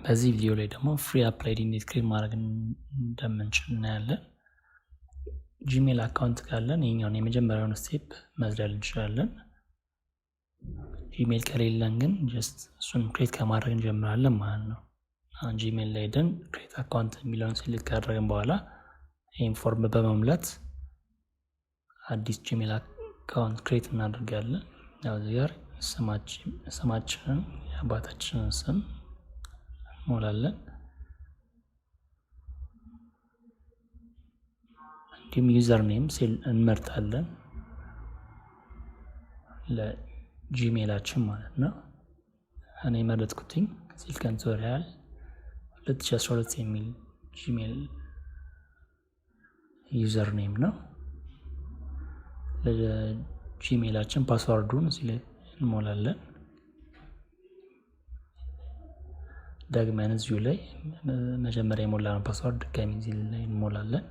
በዚህ ቪዲዮ ላይ ደግሞ free Apple ID እንዴት create ማድረግ እንደምንችል እናያለን። Gmail account ካለን ይሄኛውን የመጀመሪያውን step መዝለል እንችላለን። Gmail ከሌለን ግን just እሱን create ከማድረግ እንጀምራለን ማለት ነው። አሁን Gmail ላይ ሄደን create account የሚለውን select ካደረግን በኋላ ይህን form በመሙላት አዲስ Gmail account create እናደርጋለን። ያው እዚህ ጋር ስማችንን የአባታችንን ስም እንሞላለን። እንዲሁም username እንመርጣለን ለ Gmail ኣችን ማለት ነው። እኔ የመረጥኩትኝ ሲልከን ቱቶሪያል 2012 የሚል Gmail username ነው። ለ Gmail ኣችን password ኡን እዚህ ላይ እንሞላለን። ደግመን እዚሁ ላይ መጀመሪያ የሞላነው password ድጋሚ እዚህ ላይ እንሞላለን።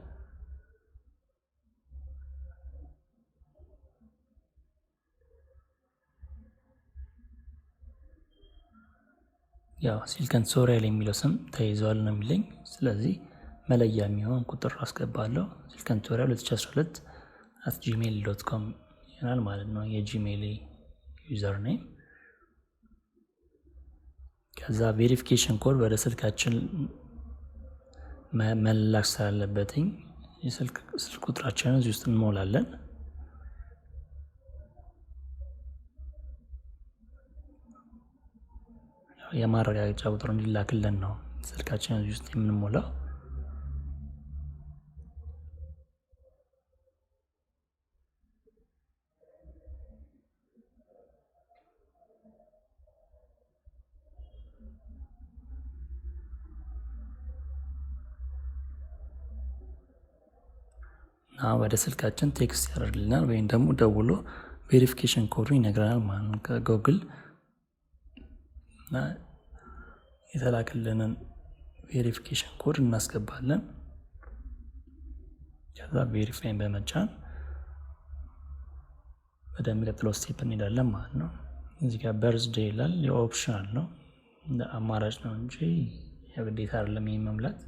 ያው ሲልከን ቱቶሪያል የሚለው ስም ተይዟል ነው የሚለኝ። ስለዚህ መለያ የሚሆን ቁጥር አስገባለሁ። ሲልከን ቱቶሪያል 2012@gmail.com ይሆናል ማለት ነው የ Gmail username። ከዛ verification code ወደ ስልካችን መላክ ስላለበትኝ የስልክ ቁጥራችንን እዚህ ውስጥ እንሞላለን። የማረጋገጫ ቁጥር እንዲላክልን ነው ስልካችንን እዚህ ውስጥ የምንሞላው። ወደ ስልካችን text ያደርግልናል ወይም ደግሞ ደውሎ verification code ኡ ይነግረናል ማለት ነው ከጎግል እና የተላከልንን verification code እናስገባለን። ከዛ verify ን በመጫን ወደሚቀጥለው step እንሄዳለን ማለት ነው። እዚህ ጋር birthday ይላል፣ የ optional ነው እንደ አማራጭ ነው እንጂ የግዴታ አይደለም ይሄን መሙላት።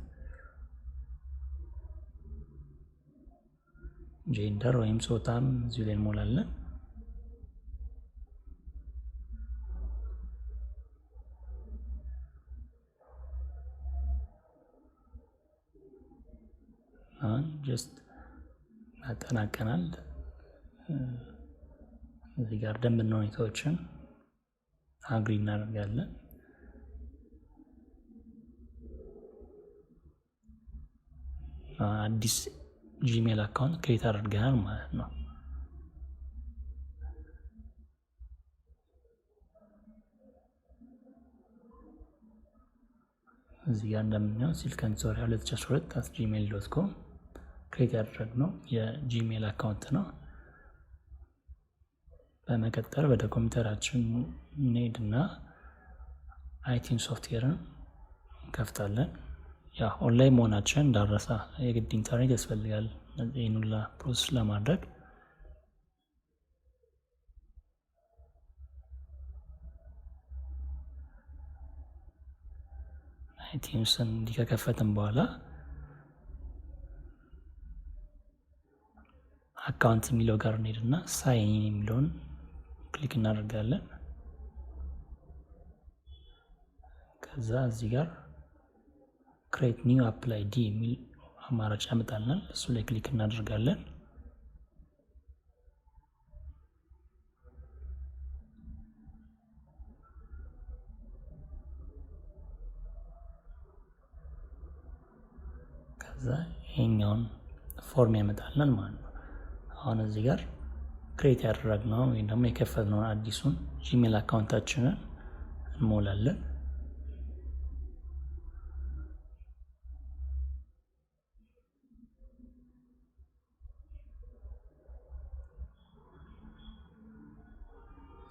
gender ወይም ጾታም እዚሁ ላይ እንሞላለን። አሁን just አጠናቀናል። እዚህ ጋር ደንብና ሁኔታዎችን agree እናደርጋለን። አዲስ Gmail account create አድርገናል ማለት ነው። እዚህ ጋር እንደምናየው ሲልከን ቱቶሪያል 2012@gmail.com create ያደረግነው የ Gmail account ነው። በመቀጠል ወደ ኮምፒውተራችን እንሄድና iTunes software ን እንከፍታለን። ያ ኦንላይን መሆናችንን እንዳረሳ የግድ ኢንተርኔት ያስፈልጋል ይሄን ሁላ process ለማድረግ። iTunes ን እንዲህ ከከፈትን በኋላ account የሚለው ጋር እንሄድና sign in የሚለውን click እናደርጋለን። ከዛ እዚህ ጋር create new Apple ID የሚል አማራጭ ያመጣልናል። እሱ ላይ click እናደርጋለን። ከዛ ይሄኛውን form ያመጣልናል ማለት ነው። አሁን እዚህ ጋር create ያደረግነው ወይም ደግሞ የከፈትነውን አዲሱን Gmail account ኣችንን እንሞላለን።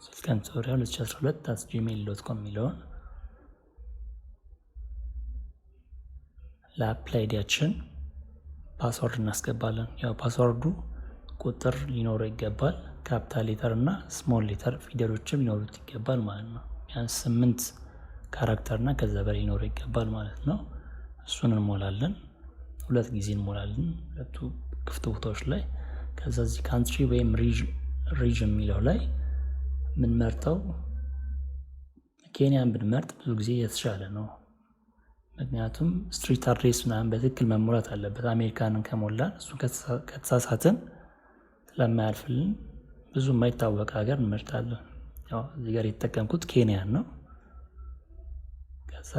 ሲልከን ቱቶሪያል 2012@gmail.com የሚለውን ለ Apple ID ያችን password እናስገባለን። ያው password ኡ ቁጥር ሊኖረው ይገባል፣ capital letter እና small letter ፊደሎችም ሊኖሩት ይገባል ማለት ነው። ቢያንስ 8 character እና ከዛ በላይ ሊኖረው ይገባል ማለት ነው። እሱን እንሞላለን። ሁለት ጊዜ እንሞላለን ሁለቱ ክፍት ቦታዎች ላይ። ከዛ እዚህ country ወይም region የሚለው ላይ የምንመርጠው ኬንያን ብንመርጥ ብዙ ጊዜ የተሻለ ነው። ምክንያቱም street address ምናምን በትክክል መሙላት አለበት። አሜሪካንን ከሞላን እሱን ከተሳሳትን ስለማያልፍልን ብዙ የማይታወቅ ሀገር እንመርጣለን። ያው እዚህ ጋር የተጠቀምኩት ኬንያን ነው። ከዛ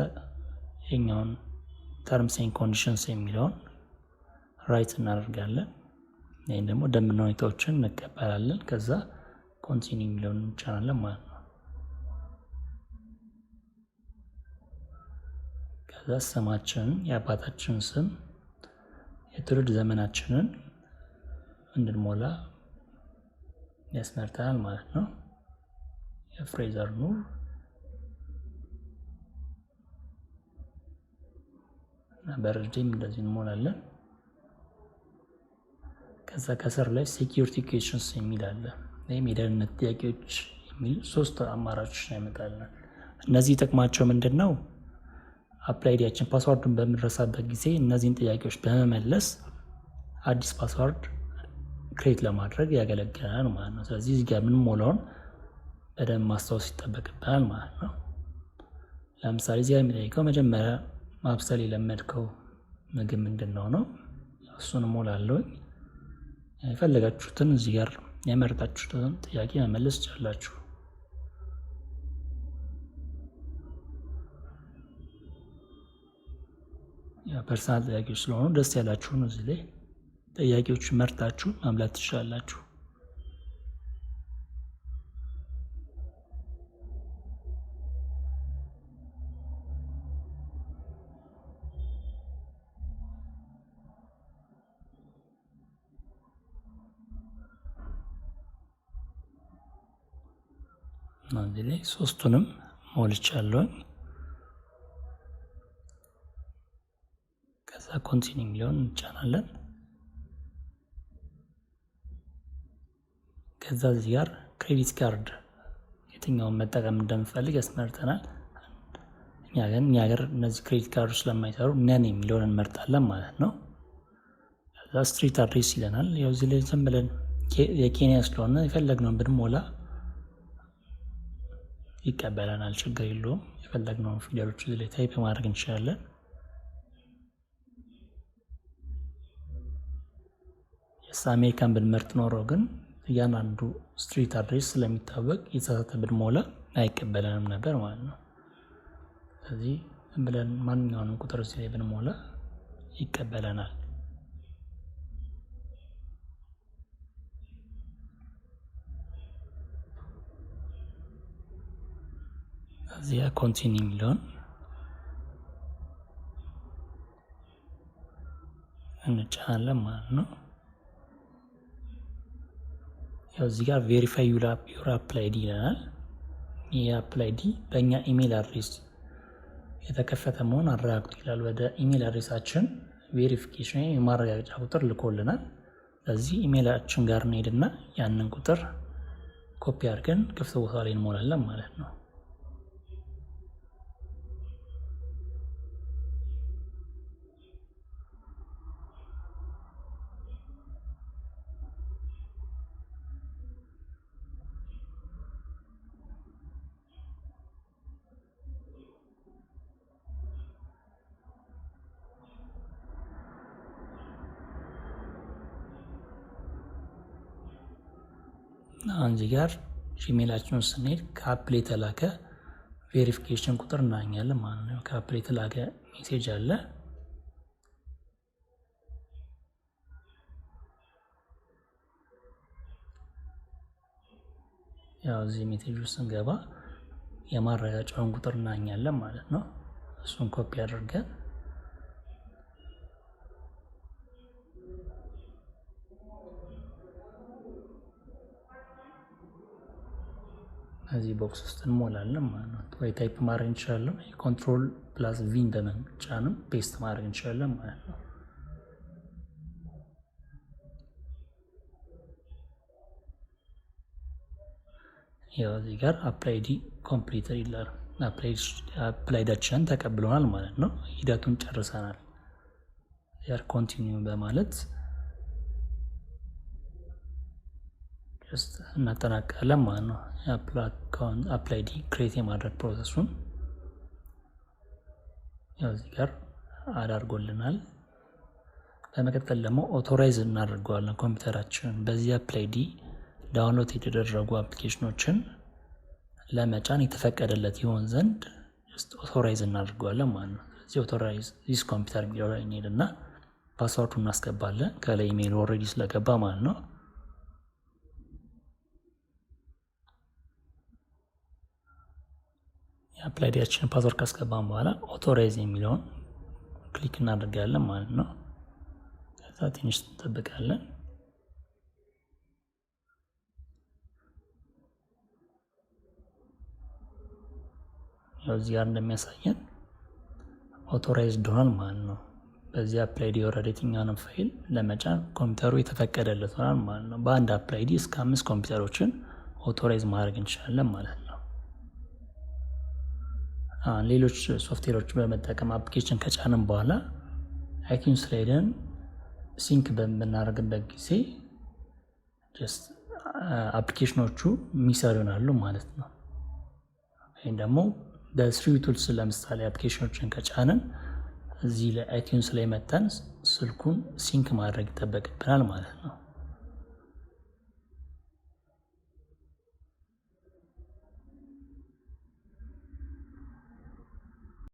የኛውን terms and conditions የሚለውን right እናደርጋለን። ይህን ደግሞ ደንብና ሁኔታዎችን እንቀበላለን። ከዛ continue የሚለውን እንጫናለን ማለት ነው። ከዛ ስማችንን፣ የአባታችንን ስም፣ የትውልድ ዘመናችንን እንድንሞላ ያስመርጠናል ማለት ነው። የፍሬዘር ኑር እና birthday ም እንደዚህ እንሞላለን። ከዛ ከስር ላይ security questions የሚል አለ። ወይም የደህንነት ጥያቄዎች የሚል ሶስት አማራጮች ያመጣልናል። እነዚህ ጥቅማቸው ምንድን ነው? Apple ID ያችን password ኡን በምንረሳበት ጊዜ እነዚህን ጥያቄዎች በመመለስ አዲስ password create ለማድረግ ያገለግለናል ማለት ነው። ስለዚህ እዚህ ጋር የምንሞላውን በደንብ ማስታወስ ይጠበቅብናል ማለት ነው። ለምሳሌ እዚህ ጋር የሚጠይቀው መጀመሪያ ማብሰል የለመድከው ምግብ ምንድን ነው ነው። እሱን እሞላለሁኝ። የፈለጋችሁትን እዚህ ጋር የመረጣችሁትን ጥያቄ መመለስ ትችላላችሁ። personal ጥያቄዎች ስለሆኑ ደስ ያላችሁን እዚህ ላይ ጥያቄዎች መርጣችሁ መሙላት ትችላላችሁ። እዚህ ላይ ሶስቱንም ሞልቻለሁኝ። ከዛ continue የሚለውን እንጫናለን። ከዛ እዚህ ጋር credit card የትኛውን መጠቀም እንደምፈልግ ያስመርጠናል። እኛ ግን እኛ ሀገር እነዚህ credit card ኦች ስለማይሰሩ none የሚለውን እንመርጣለን ማለት ነው። ከዛ street address ይለናል። ያው እዚህ ላይ ዝም ብለን የኬንያ ስለሆነ የፈለግነውን ብንሞላ ይቀበለናል፣ ችግር የለውም። የፈለግነውን ፊደሎች እዚህ ላይ type ማድረግ እንችላለን። አሜሪካን ብንመርጥ ኖሮ ግን እያንዳንዱ street address ስለሚታወቅ የተሳሳተ ብንሞላ አይቀበለንም ነበር ማለት ነው። ስለዚህ ዝም ብለን ማንኛውንም ቁጥር እዚህ ላይ ብንሞላ ይቀበለናል። እዚያ continue የሚለውን እንጫናለን ማለት ነው። ያው እዚህ ጋር verify your Apple ID ይለናል። ይህ Apple ID በእኛ email address የተከፈተ መሆን አረጋግጡ ይላል። ወደ email address ኣችን verification የማረጋገጫ ቁጥር ልኮልናል። ስለዚህ ኢሜይላችን ጋር እንሄድና ያንን ቁጥር ኮፒ አድርገን ክፍት ቦታ ላይ እንሞላለን ማለት ነው። አሁን እዚህ ጋር Gmail ኣችን ውስጥ ስንሄድ ከ Apple የተላከ verification ቁጥር እናገኛለን ማለት ነው። ከ Apple የተላከ message አለ። ያው እዚህ message ውስጥ ስንገባ የማረጋገጫውን ቁጥር እናገኛለን ማለት ነው። እሱን ኮፒ አድርገን እዚህ box ውስጥ እንሞላለን ማለት ነው። ወይ type ማድረግ እንችላለን፣ control plus V ን በመጫንም paste ማድረግ እንችላለን ማለት ነው። ያው እዚህ ጋር Apple ID completed ይላል። Apple ID ያችንን ተቀብሎናል ማለት ነው። ሂደቱን ጨርሰናል። ያር continue በማለት just እናጠናቅቃለን ማለት ነው። Apple ID create የማድረግ process ኡን ያው እዚህ ጋር አዳርጎልናል። በመቀጠል ደግሞ authorize እናደርገዋለን ኮምፒውተራችንን። በዚህ Apple ID download የተደረጉ application ኖችን ለመጫን የተፈቀደለት ይሆን ዘንድ authorize እናደርገዋለን ማለት ነው። ስለዚህ "Authorize this computer" የሚለው ላይ እንሄድና password ኡን እናስገባለን። ከላይ email already ስለገባ ማለት ነው። የ Apple ID ያችንን password ካስገባን በኋላ authorize የሚለውን click እናደርጋለን ማለት ነው። ከዛ ትንሽ እንጠብቃለን። ያው እዚህ ጋር እንደሚያሳየን authorized ሆኗል ማለት ነው። በዚህ Apple ID የወረደ የትኛውንም ፋይል ለመጫን ኮምፒውተሩ የተፈቀደለት ሆኗል ማለት ነው። በአንድ Apple ID እስከ አምስት ኮምፒውተሮችን authorize ማድረግ እንችላለን ማለት ነው። ሌሎች ሶፍትዌሮች በመጠቀም application ከጫንን በኋላ iTunes ላይ ሄደን sync በምናደርግበት ጊዜ just application ኖቹ የሚሰሩ ይሆናሉ ማለት ነው። ወይም ደግሞ በ 3uTools ለምሳሌ application ኖችን ከጫንን እዚህ ላይ iTunes ላይ መተን ስልኩን sync ማድረግ ይጠበቅብናል ማለት ነው።